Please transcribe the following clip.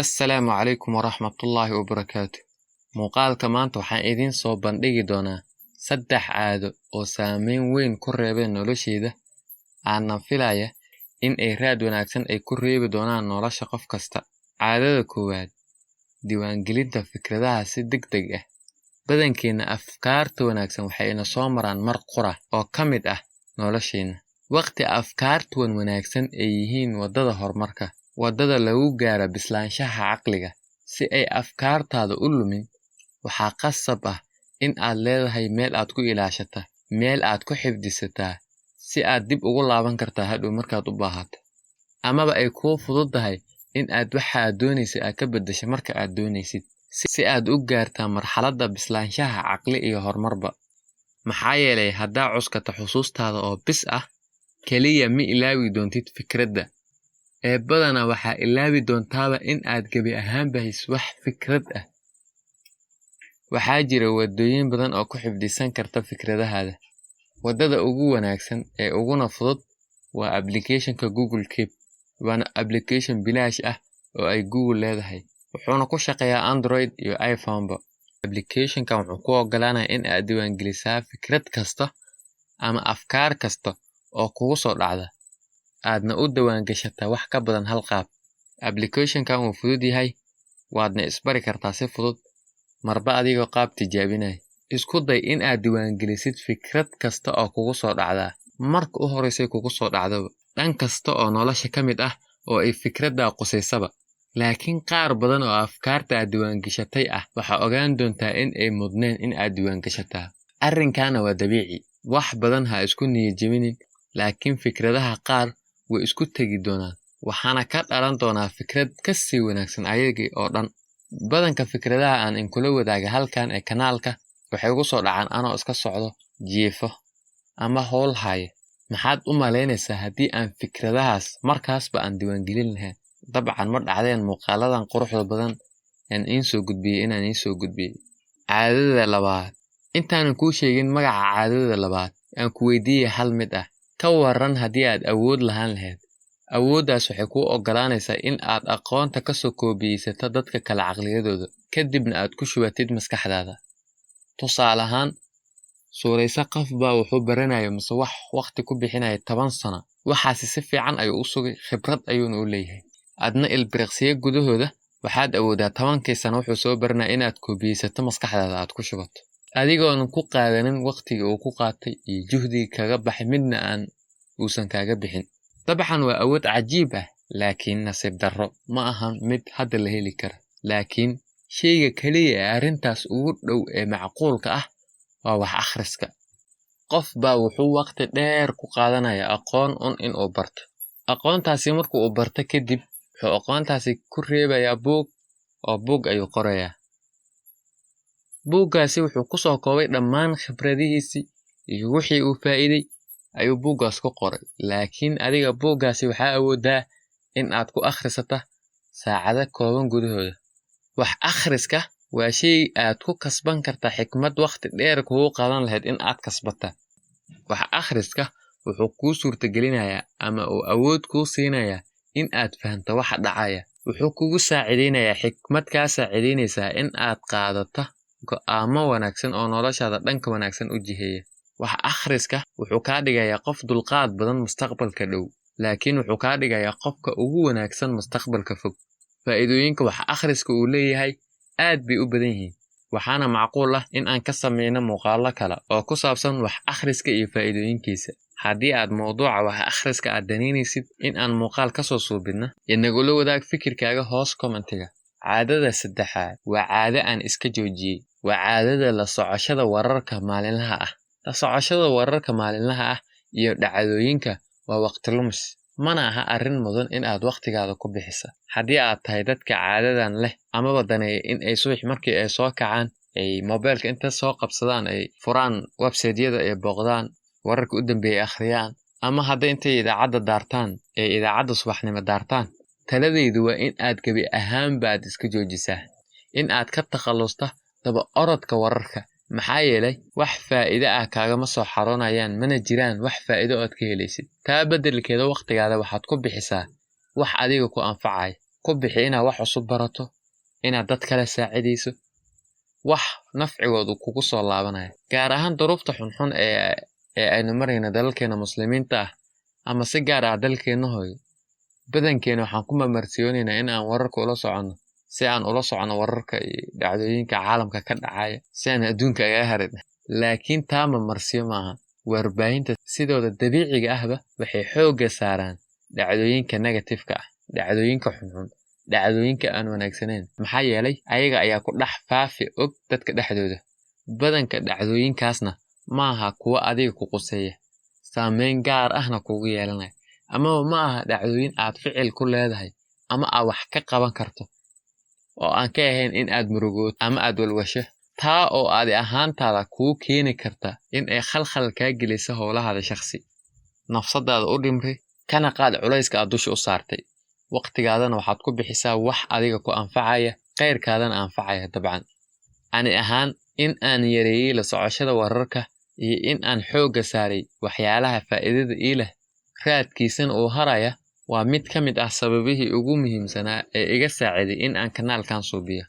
Assalaamu calaykum waraxmatullaahi wabarakaatu. Muuqaalka maanta waxaan idiin soo bandhigi doonaa saddex caado oo saameyn weyn ku reebeen nolosheyda, aanan filaya in ay raad wanaagsan ay ku reebi doonaan nolosha qof kasta. Caadada koowaad: diiwaangelinta fikradaha si degdeg ah. Badankeena afkaarta wanaagsan waxay ina soo maraan mar qura oo ka mid ah nolosheena. Waqti afkaarta wanaagsan ay yihiin waddada horumarka, waddada lagu gaaro bislaanshaha caqliga. Si ay afkaartaada u lumin, waxaa qasab ah in aad leedahay meel aad ku ilaashata, meel aad ku xifdisataa, si aad dib ugu laaban kartaa hadhow markaad u baahato, amaba ay kuu fududahay in aad waxa aad doonaysid aad ka beddesho marka aad doonaysid, si aad u gaartaa marxaladda bislaanshaha caqli iyo horumarba. Maxaa yeelay, haddaa cuskata xusuustaada oo bis ah keliya, ma ilaawi doontid fikradda ee badanaa waxaa ilaawi doontaaba in aad gebi ahaanba haysid wax fikrad ah. Waxaa jira waddooyin badan oo ku xifdisan karta fikradahaada. Waddada ugu wanaagsan ee uguna fudud waa applicationka Google Keep, waana application bilaash ah oo ay Google leedahay, wuxuuna ku shaqeeyaa Android iyo iPhone-ba. Applicationkan wuxuu ku ogolaanayaa in aad diiwaangelisaa fikrad kasta ama afkaar kasta oo kugu soo dhacda, aadna u diiwaangashataa wax ka badan hal qaab. Applicationkan wuu fudud yahay, waadna isbari kartaa si fudud marba adigoo qaab tijaabinaya. Isku day in aad diiwaangelisid fikrad kasta oo kugu soo dhacda marka u horeysay kugu soo dhacdaba, dhan kasta oo nolosha ka mid ah oo ay fikraddaa qusaysaba. Laakiin qaar badan oo afkaarta aad diiwaangashatay ah waxaa ogaan doontaa in ay mudneen in aad diiwaangashataa. Arrinkaana waa dabiici, wax badan ha isku niyad jebinin, laakiin fikradaha qaar way isku tegi doonaan, waxaana ka dhalan doonaa fikrad ka sii wanaagsan ayagii oo dhan. Badanka fikradaha aan inkula wadaaga halkan ee kanaalka waxay ugu soo dhacaan anoo iska socdo, jiifo ama howl haya. Maxaad u malaynaysaa haddii aan fikradahaas markaasba aan diiwaangelin lahayn? Dabcan ma dhacdeen muuqaaladan quruxda badan aan iin soo gudbiyey inaan iin soo gudbiyey. Caadada labaad. Intaanan kuu sheegin magaca caadada labaad, aan ku weydiiyey hal mid ah: ka waran haddii aad awood lahaan lahayd? Awooddaas waxay kuu ogolaanaysaa in aad aqoonta kasoo koobiyeysato dadka kale caqliyadooda, kadibna aad ku shubatid maskaxdaada. Tusaale ahaan, suuraysa qof baa wuxuu baranaya mise wax waqti ku bixinaya 10 sano. Waxaasi si fiican ayuu u sugay, khibrad ayuuna u leeyahay. Adna ilbiriqsiyo gudahooda waxaad awoodaa 10kii sano wuxuu soo baranaya inaad koobiyeysato, maskaxdaada aad ku shubato, adigoonan ku qaadanin waqtigii uu ku qaatay iyo juhdigii kaga baxay, midna aan uusan kaaga bixin. Dabcan waa awood cajiib ah, laakiin nasiib darro ma ahan mid hadda la heli kara. Laakiin sheyga keliya ee arrintaas ugu dhow ee macquulka ah waa wax akhriska. Qof baa wuxuu waqti dheer ku qaadanaya aqoon un in uu barto. Aqoontaasi marka uu barto kadib, wuxuu aqoontaasi ku reebayaa buug, oo buug ayuu qorayaa. Buuggaasi wuxuu kusoo koobay dhammaan khibradihiisii iyo wixii uu faa'iiday ayuu buuggaas ku qoray. Laakiin adiga buuggaasi waxaa awoodaa in aad ku akhrisata saacado kooban gudahooda. Wax akhriska waa shay aad ku kasban karta xikmad waqti dheer kugu qaadan lahayd in aad kasbata. Wax akhriska wuxuu kuu suurtagelinayaa ama uu awood kuu siinayaa in aad fahanto waxa dhacaya. Wuxuu kugu saacideynayaa, xikmad kaa saacideynaysaa in aad qaadata go'aamo wanaagsan oo noloshaada dhanka wanaagsan u jiheeya. Wax akhriska wuxuu kaa dhigayaa qof dulqaad badan mustaqbalka dhow, laakiin wuxuu kaa dhigayaa qofka ugu wanaagsan mustaqbalka fog. Faa'iidooyinka wax akhriska uu leeyahay aad bay u badan yihiin, waxaana macquul ah in aan ka sameyno muuqaalo kale oo ku saabsan wax akhriska iyo faa'iidooyinkiisa. Haddii aad mowduuca wax akhriska aad danaynaysid in aan muuqaal kasoo suubinno, inagula wadaag fikirkaaga hoos commentiga. Caadada saddexaad waa caado aan iska joojiyey. Waa caadada la socoshada wararka maalinlaha ah. La socoshada wararka maalinlaha ah iyo dhacdooyinka waa waqti lumis, mana aha arrin mudan in aad waqtigaada ku bixisa. Haddii aad tahay dadka caadadan leh amaba daneeya in ay subax markii ay soo kacaan ay mobeelka inta soo qabsadaan, ay furaan website-yada, ay booqdaan, wararka u dambeeyay akhriyaan, ama hadday intay idaacadda daartaan ee idaacadda subaxnimo daartaan, taladaydu waa in aad gebi ahaanba aad iska joojisaa in aad ka takhallusta daba orodka wararka. Maxaa yeelay, wax faa'iido ah kaagama soo xaroonayaan, mana jiraan wax faa'iido ood ka helaysid. Taa beddelkeeda, waqtigaada waxaad ku bixisaa wax adiga ku anfacaya. Ku bixi inaad wax cusub barato, inaad dad kale saacidayso, wax nafcigoodu kugu soo laabanaya. Gaar ahaan duruufta xunxun ee aynu marayno dalalkeena Muslimiinta ah, ama si gaar ah dalkeena hooyo. Badankeena waxaan ku marmarsiyoonaynaa in aan wararka ula soconno si aan ula soconno wararka iyo dhacdooyinka caalamka ka dhacaya, si aan adduunka agaga harin. Laakiin taa marmarsiyo maaha. Warbaahinta sidooda dabiiciga ahba waxay xoogga saaraan dhacdooyinka negative-ka ah, dhacdooyinka xunxun, dhacdooyinka aan wanaagsanayn. Maxaa yeelay ayaga ayaa ku dhex faafi og dadka dhexdooda. Badanka dhacdooyinkaasna maaha kuwo adiga ku quseeya, saameyn gaar ahna kugu yeelanaya, amaba ma aha dhacdooyin aad ficil ku leedahay ama aad wax ka qaban karto, oo aan ka ahayn in aad murugooto ama aad walwasho, taa oo adi ahaantaada kuu keeni karta in ay khalkhal kaa geliso howlahaada shakhsi. Nafsadaada u dhimri, kana qaad culayska aad dusha u saartay. Waqtigaadana waxaad ku bixisaa wax adiga ku anfacaya, khayrkaadana anfacaya dabcan. Ani ahaan, in aan yareeyey la socoshada wararka iyo in aan xoogga saaray waxyaalaha faa'iidada ii leh, raadkiisana uu haraya, waa mid ka mid ah sababihii ugu muhiimsanaa ee iga saaciday in aan kanaalkan suubiyo.